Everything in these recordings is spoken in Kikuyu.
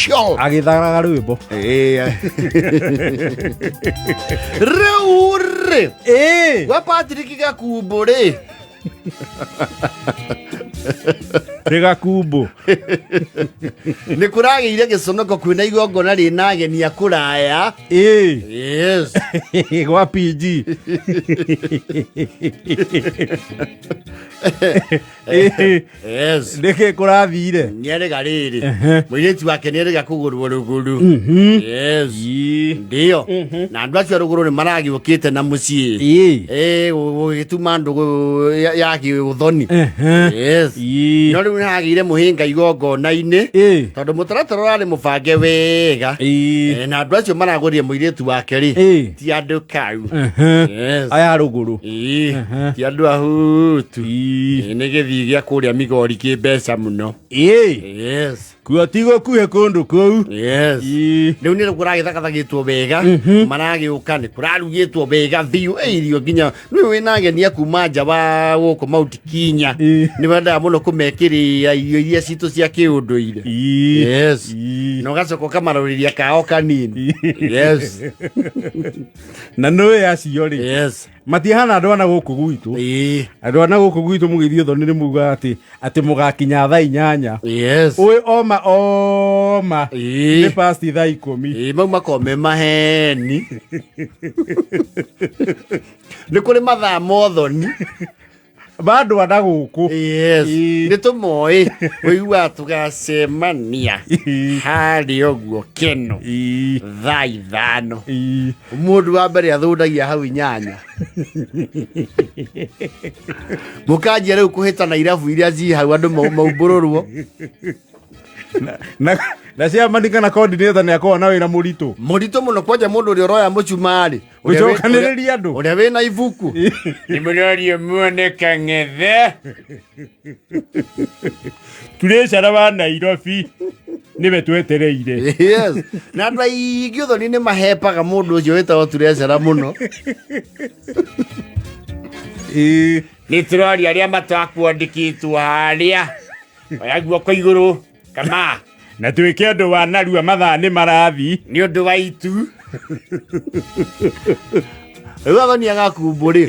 Official. Agĩtharaga rwĩmbo. Rĩu rĩ, Ĩĩ. gwa Patrick Gakumbũ rĩ, Nĩ gakumbũ. Nĩ kũragĩire gĩconoko kwĩna igongona rĩna ageni a kũraya. Ĩĩ. Yes. Gwa PG. Ĩĩ. Yes. Nĩkĩ kũrathire? Nĩerĩga rĩrĩ, mũirĩtu wake nĩerĩga kũgũrwo rũgũrũ. Yes. Ĩĩ. Ndio na andũ acio a rũgũrũ nĩ maragĩũkĩte na mũciĩ. Ĩĩ. Ĩĩ, gũgĩtuma ndũgũ ya gĩũthoni. Yes. Ĩĩ. No rĩu nĩ hagĩire mũhĩnga igongona-inĩ, Ĩĩ. tondũ mũtaratara ũrarĩ mũbange wega. Ĩĩ. Eh, na andũ acio maragũrire mũirĩtu wake rĩ, Ĩĩ. ti andũ kau. Yes. Aya rũgũrũ. Ĩĩ, ti andũ ahutu. Ĩĩ. Ĩĩ, nĩ gĩthii gĩa kũrĩa Migori kĩ mbeca mũno. Ĩĩ. Yes. Kuo ti gũkuhĩ kũndũ kũu. Yes. Ĩĩ. Rĩu nĩ kũragĩthagathagĩtwo wega, maragĩũka nĩ kũrarugĩtwo wega biũ. Ĩ, irio nginya rĩu wĩna ageni a kuma nja wa gũkũ Mount Kenya, Ĩĩ. nĩ wendaga mũno kũmekĩrĩra irio iria citũ cia kĩũndũire. Ĩĩ. Yes. Ĩĩ. Na ũgacoka ũkamarũrĩria kao kanini. Yes. Na nĩũĩ acio rĩ, Yes. matihana andũ ana gũkũ gwitũ. Ĩĩ. Andũ ana gũkũ gwitũ mũgĩthiĩ ũthoni nĩ mugaga atĩ mũgakinya thaa 8. Yes. Ũĩ oma oma Ĩĩ. nĩ past thaa 10. Ĩĩ, mau makoragwo me maheni. Nĩ kũrĩ mathaa mothoni. Ma andũ ana gũkũ. Yes. Ĩĩ. Nĩ tũmoĩ, ũiguaga tũgacemania Ĩĩ. harĩa ũguo keno Ĩĩ. thaa 5. Ĩĩ. Mũndũ wa mbere athũndagia hau 8, mũkanjia rĩu kũhĩtana irabu iria ci hau, andũ maumbũrũrwo. Na chairman kana coordinator nĩ akoragwo na wĩra mũritũ. Mũritũ mũno, kwanja mũndũ ũrĩa ũroya mũcumarĩ. Gũcokanĩrĩria andũ. Ũrĩa wĩna ibuku nĩ mũrorio muone kang'ethe. Turĩcara wa Nairobi nĩwe twetereire. Yes. Na andũ aingĩ ũthoni nĩ mahepaga mũndũ ũcio wĩtagwo turecera mũno. Ĩĩ. Nĩ tũroria arĩa matakwandĩkĩtwo harĩa, oya guoko igũrũ kama. Na twĩke ũndũ wa narua, mathaa nĩ marathi. Nĩ ũndũ wa itu rĩu athoni agakumbũ rĩ,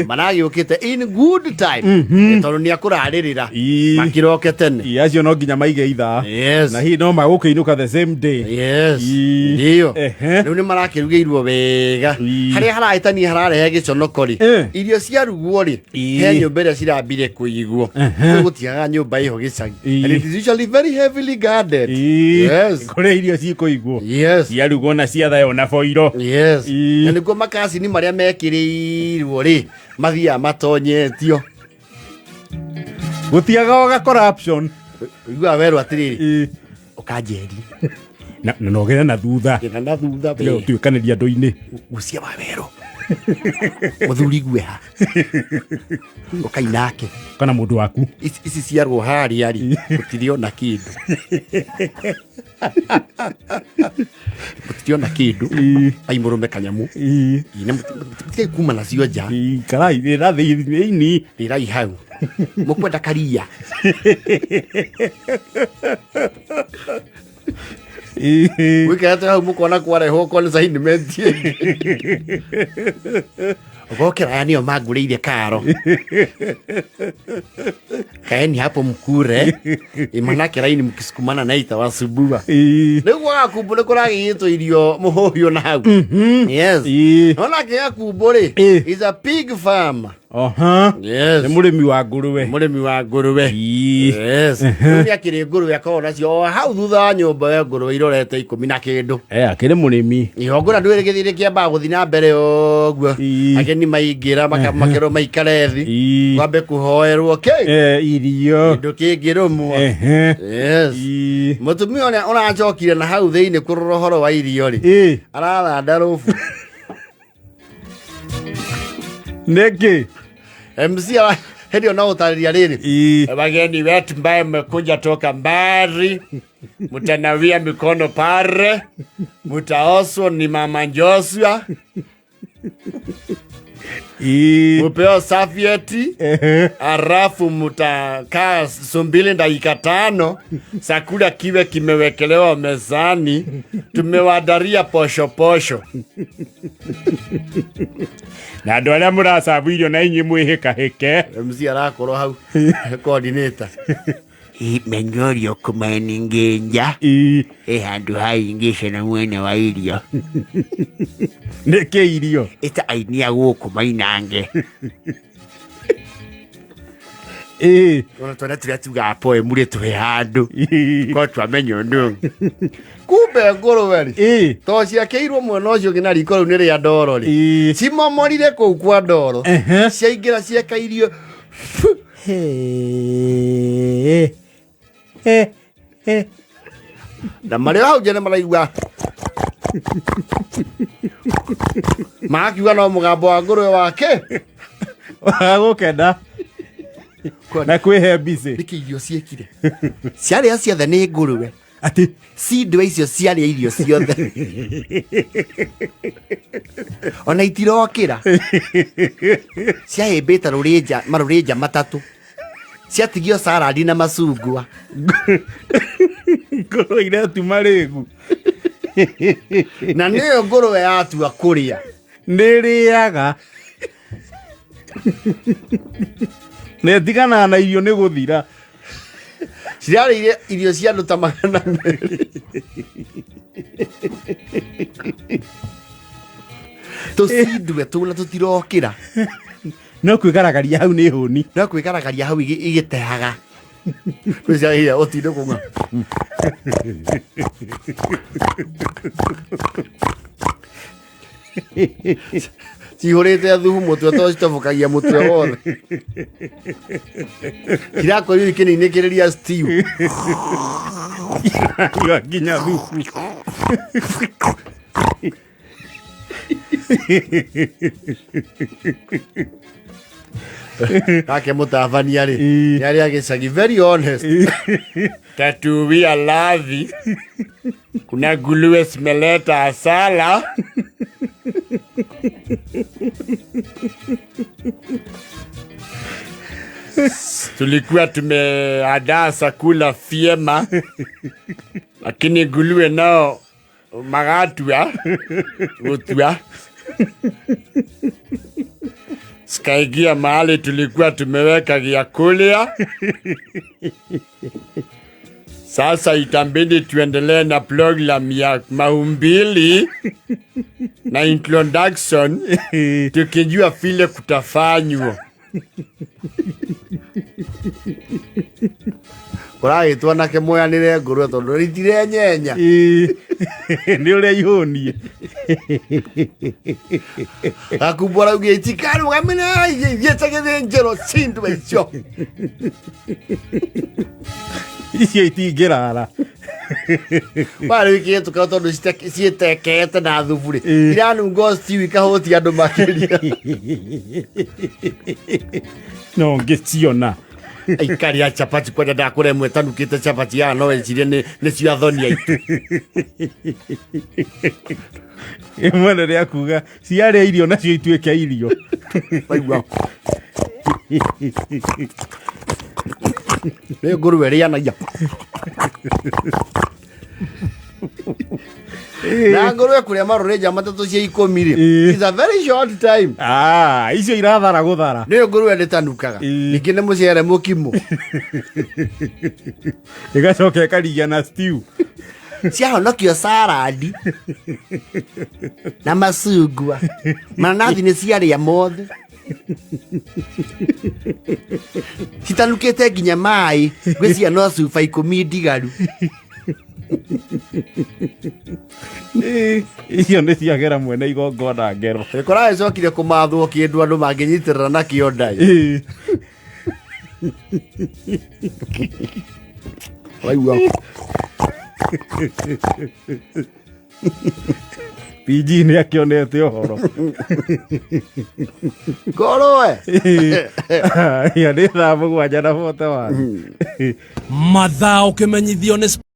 maragĩũkĩte in good time. Ĩ, tondũ nĩ akũrarĩrĩra makĩroke tene. Ĩĩ, acio no nginya maige ithaa. Yes. Na hihi no magũkĩinũka the same day. Yes. Ĩĩ. Ndio. Ehe. Rĩu nĩ marakĩrugĩirwo wega. Harĩa harahĩtania hararehe gĩconoko rĩ, irio ciarugwo rĩ, he nyũmba ĩrĩa cirambire kũigwo. Rĩu gũtiagaga nyũmba ĩho gĩcagi. And it is usually very heavily guarded. Yes. Kũrĩa irio cikũigwo. Yes. Ciarugwo na ciathaywo na boiro. Yes. Ĩĩ. Na nĩguo makacini marĩa mekĩrĩirwo rĩ, mathiaga matonyetio. Gũtiaga oga corruption. Ũiguaga werwo atĩrĩrĩ, ũkanjeri. Na nogere na thutha. Gĩtha na thutha Tiga we. gũtuĩkanĩria andũ-inĩ. Gucia wa werũ mũthuri gueha ũkainake. Kana mũndũ waku. Ici ciarwo harĩa rĩ, gũtirĩ ona kĩndũ, gũtirĩ ona kĩndũ. Ai mũrũme kanyamu. Ĩĩ. Ĩ, na mũtige kuma nacio nja. Ĩĩ, karai rĩra thĩinĩ. Rĩrai hau mũkwenda karia. Wĩkerete hau mũkona kwarehwo consignment ĩngĩ. Ũgokera aya nĩo mangũrĩire karo, kaeni hapo mkure. Ĩ, manake raini mkisukumana na itawasumbua. Rĩu gwa Gakumbũ nĩ kũragĩgĩtwo irio mũhũhiũ na hau. Yes. Nona Gakumbũ rĩ, is a pig farmer. Oha. Yes. Nĩ mũrĩmi wa ngũrũwe. Mũrĩmi wa ngũrũwe. Ĩĩ. Yes. Rĩu nĩ akĩrĩ ngũrũwe akoragwo nacio o hau thutha wa nyũmba ya ngũrũwe irorete 10 na kĩndũ. Eh, akĩrĩ mũrĩmi. Igongona ndwĩrĩ gĩthirĩ kĩambaga gũthiĩ na mbere ũguo. Ĩĩ. Ageni maingĩra makerwo maikare thĩ. Ĩĩ. Kwambe kũhoerwo kĩ? Eh, irio. Kĩndũ kĩngĩrũmwo. Ehe. Yes. Ĩĩ. Mũtumia ũrĩa ũracokire na hau thĩinĩ kũrora ũhoro wa irio rĩ, Ĩĩ. arathanda rũbu. Nĩkĩ? MC hĩndĩ ĩyo no ũtarĩria rĩrĩ. Ĩĩ. Wageni wetu mbaye mmekuja toka mbali, mtanawia mikono pare, mutaoswa ni mama Joshua. Mupewa safieti alafu mutakaa sumbili dakika 5, chakula kiwe kimewekelewa mezani, tumewadaria posho posho. Na andå arä a må racabu irio na inyuä mwä hä kahä ke. MC arakorwo hau coordinator. Menyorio kũmaninginja ĩ handũ haingĩce na mwena wa irio. Nä kä irio? Ĩta aini a gũkũ mainange. Ona twana turia tugaga poem rĩ tũhe handũ korwo twamenya ũndũ ũngĩ. Kumbe ngũrwe rĩ, to ciakĩirwo mwena ũcio ũngĩ na riko rĩu nĩ rĩa ndoro rĩ, cimomorire kũu kwa ndoro, ciaingĩra cieka irio. Na marĩ o hau nja nĩ maraigua magakiuga no mũgambo wa ngũrwe wake wagũkena na kwĩhe mbicĩ. Nĩkĩ irio ciĩkire ciarĩa ciothe nĩ ngũrwe atĩ cindwe icio ciarĩa irio ciothe ona itirokĩra, ciahĩmbĩte rũrĩnja marũrĩnja matatũ, ciatigio saladi na macungwa. Ngũrwe iretuma rĩgu. Na nĩyo ngũrwe yatua kũrĩa. Nĩ rĩaga na ĩtiganaga na irio nĩ gũthira. Cirarĩire irio cia andũ ta 200. Tũcindwe tũu na tũtirokĩra. No kwĩgaragaria hau nĩ hũni. No kwĩgaragaria hau igĩtehaga. Kwĩciria ũtinde kũng'a. Cihũrĩte thumu mũtwe to citobokagia mũtwe wothe. Irakorirwo ikĩninĩkĩrĩria stew. Iranyua nginya thubu. Nake mũtabania rĩ, nĩ arĩa gĩcagi very honest. Tatuwia lavi kuna nguluwe zimeleta hasara. Tulikuwa tumeandaa chakula vyema, lakini nguluwe nao magatua gutua sikaingia mahali tulikuwa tumeweka vyakula. Sasa itambidi tuendelee na program ya maumbili na introduction tukijua vile kutafanywa. Ũragĩtwo nake moyanĩre ngũrwe tondũ itirenyenya. Nĩ ũrĩa ihũnie. Gakumbwa raugia itikarũgamĩrĩra ithiĩte gĩthĩnjĩro cindwe icio. Icio itingĩrara. Warĩ wĩkĩte tondũ ciĩtekete na thubu rĩ. Iranunga stew ikahũtia andũ makĩria. No ngĩciona. Aikari a chapati kwenda ndakũre ĩmwe ĩtanukĩte chapati ya no wecirie nĩ cia thoni aitũ. Ĩmwe nĩ rĩa kuga ciarĩa irio nacio ituĩke irio. Waigua. Nĩ ngũrwe ĩrĩanagia. Na ngũrwe kũrĩa marũrĩnja matatũ cia 10 rĩ. It's a very short time. Icio irathara gũthara. Nĩ ngũrwe nĩtanukaga. Ningĩ nĩ mũcere mũkimo. Ĩgacoka ĩkarigia na stew. Ciahonokio saladi na macungwa. Mananathi nĩ ciarĩa mothe. Citanukĩte nginya maĩ, ngwĩciria no cuba 10 ndigaru. Icio nĩ ciagera mwene igongona ngero. Ĩkora ĩcokire kũmathwo kĩndũ andũ mangĩnyitĩrĩra nakĩo ndai. Waigua. PG nĩ akĩonete ũhoro. Ngorwe. Aya nĩ thaa 7 na 41. Mathaa ũkĩmenyithio nĩ